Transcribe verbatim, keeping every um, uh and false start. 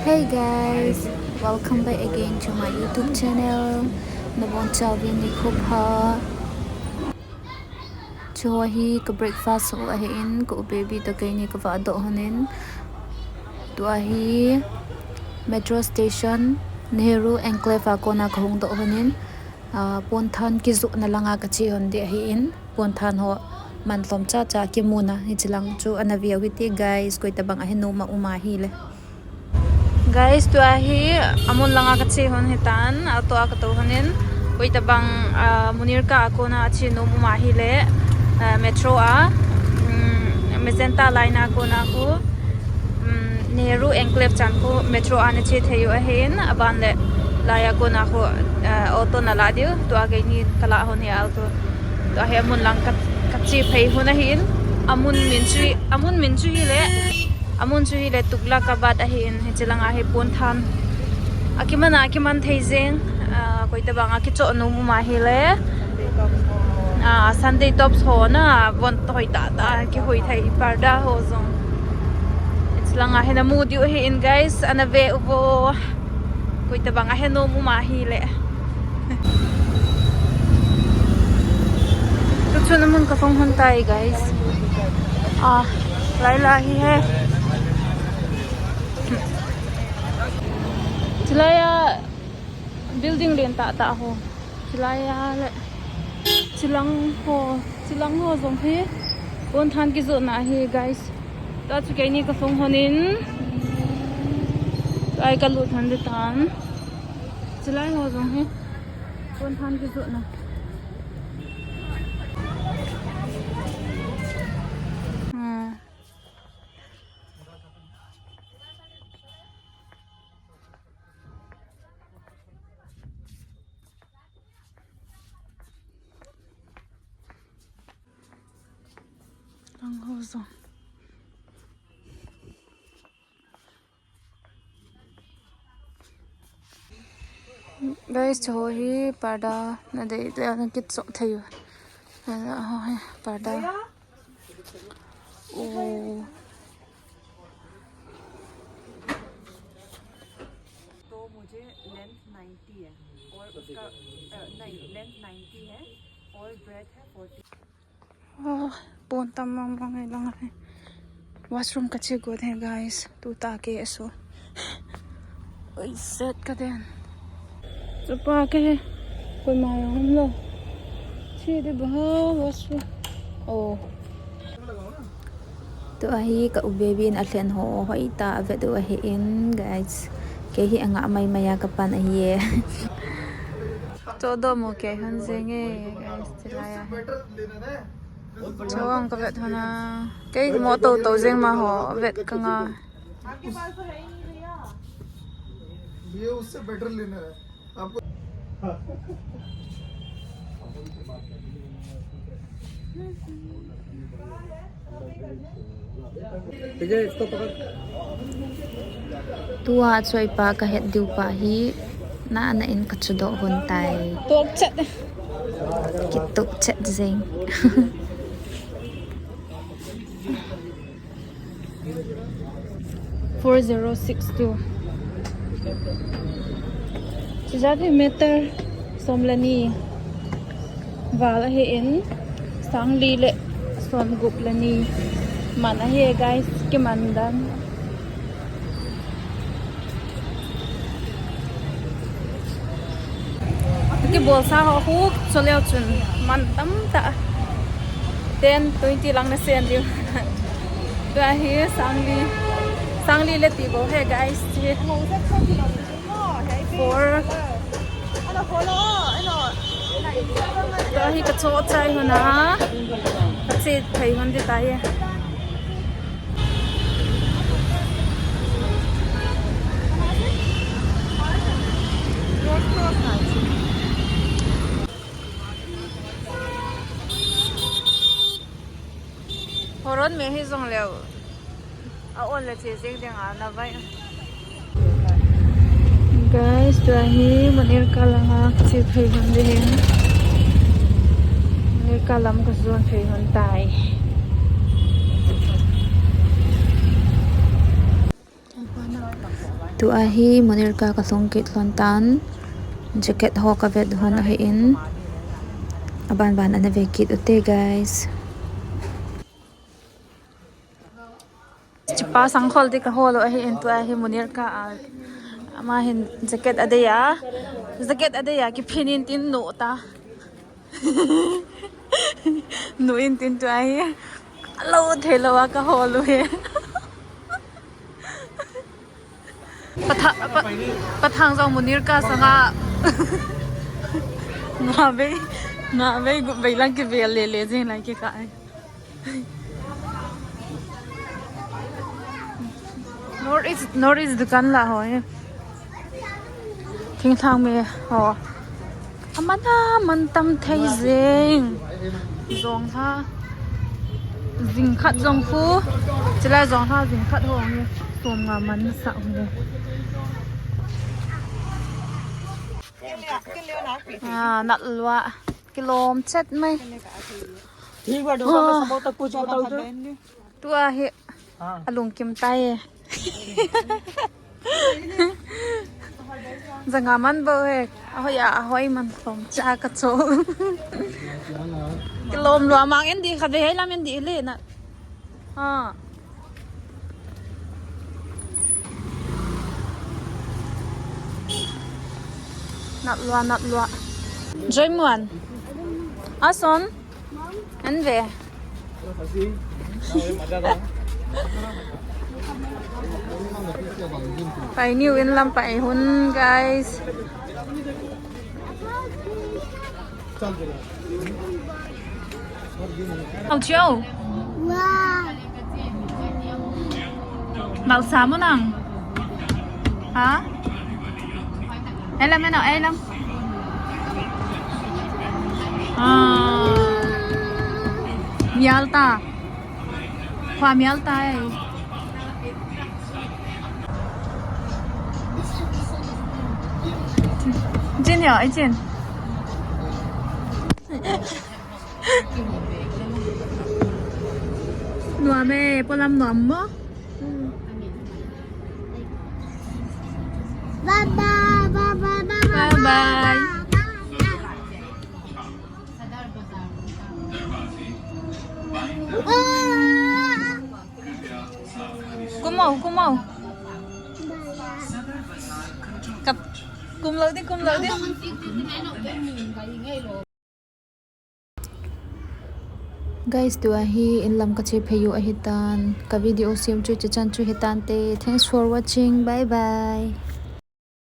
Hey guys, welcome back again to my YouTube channel. Nabonchauvin nikho pha. Chuho hi ka breakfast ho ahin, ka u baby toh keini kava doh honin. Tua hi metro station, Nehru Enclave a kona kahung doh honin. Ah, ponthan kijohna langa kache hon ding ahin, ponthan ho manlom chacha kimuna, hiche lang chu ana veu hite guys, koitabang ahe nom a um ahile. Guys, tua hi amun langa kache hon hitan, auto a katou honin, koitabang, ah, Munirka a kona ache nom um ahile, ah, metro a, um, Magenta line a kona khu, um, Nehru Enclave chan khu metro a nache thei u ahin, aban le laiya kona khu, ah, auto nala diu, tua keini kala hon hi auto. Tua hi amun lang ka, kache phei hon ahin, amun min chu, amun min chu hile, amun chu hile Tughlakabad ahin, hiche langa hi ponthan. Akiman a, akiman thei jeng, ah, koitabang a kichoh nom um ahile. Ah, Sunday tops ho na, von hoi tahtah, kihoi thei parda ho jong. Hiche langa hi namu diu ahin guys, ana ve uvo. Koitabang ahe nom um ahile. Tuchun amun kalhung hon tai guys. Ah, lai lai hi he. Chulaiya building len tahtah ho. Chulaiya le. Chulang ho, chulang ho jong hi ponthan kijohna ahi guys. Tua chu keini kalhung honin. Tua hi kalut hon ding tan. Chulai ho jong hi ponthan kijohna. Hmm. Lang ho jong. Guys, chuho hi parda nadei le nakichoh thei u. Ho hi parda. Oh. तो मुझे length ninety है और उसका, अ, नहीं, length ninety है और ब्रेथ है forty. Oh, pon tam mang mang e lang e. Washroom kache got e guys. Tu ta ke so. Oi, set ka den. Chapa ke. Koima jong umlou. Che ding bou washroom. Oh. Tua hi ka u baby in alhen ho hoitah a avet u ahin, guys. Kei hi anga mai mai a kapan ahi e. Chodoh mo kei hon jeng e, guys, chulaiya. Chong kavet hon a. Kei mo to to jeng ma ho vet kanga. ये उससे बेटर लेना है। आपको ठीक है, इसको पकड़। Tua chu ipa kahet diu pa hi na na in kachudoh hon tai. Tok chet. Kitok chet jeng. Four zero six two. Chujat hi meter som le ni val ahin, sang li le som gup le ni man ahi, guys, kiman dan. Kibolsa ho khu choleo chun man tamtah. Ten, twenty lang nasen diu. Tua hi sang li. Sang li le ti bou ahi guys. Four. Tua hi kachoh chai hon a. Kache thei hon ding tai. Horon me hi jong leo. A on le che jeng ding a na vai. Guys, tua hi Munirka langa che phei hon ding hin. Munirka lam kajon phei hon tai. Tua hi Munirka ka lhung kit lhon tan, jacket ho ka vet lhon ahin, aban ban ana ve kit ute guys. Chipa sangkhol di ka hol u ahin, tua hi Munirka a, ama hin jacket adei a, jacket adei a kiphin in tin nu ta. Nu in tin tua hi. Lo thei lo a ka hol u hi. Patha-, pa-, pathang jong Munirka sanga. Nga vei, nga vei, gup vei lang kivel le le jing lai kika ai. North East, North East dukan la ho hi. Thingthang me ho. Aman aman tam thei jeng. Jong ha. Jing khat jong khu. Chilai jong ha jing khat ho nge. Som nga man sa ho nge. Ah, nat lua. Kilom chet mai. ठीक बा, डॉक्टर का सब तक पूछ बताओ तो। Tua hi. हाँ। Alung kim tai. Janga man bo he. Ahoi a, ahoi man khom cha ka cho. Kilom lua mang en di kha ve hai lam en di le na. Ha. Nat lua, nat lua. Joy Muan. Ason. An ve. Pai niu in lam pai hun, guys. Au chiu. Wow. Bau sa mo nang. Ha? Elam, elam, elam. Ah. Mial ta. Khua mial ta e. Jin ya, ai Jin. Nuam e, polam nuam mo? Bye bye, bye bye, bye bye. Bye bye. Kum o, kum o. Kap, kum lou ding, kum lou ding. Guys, tua hi in lam ka che phei u ahi tan. Ka video sem chu chachan chu hi tan te. Thanks for watching. Bye bye.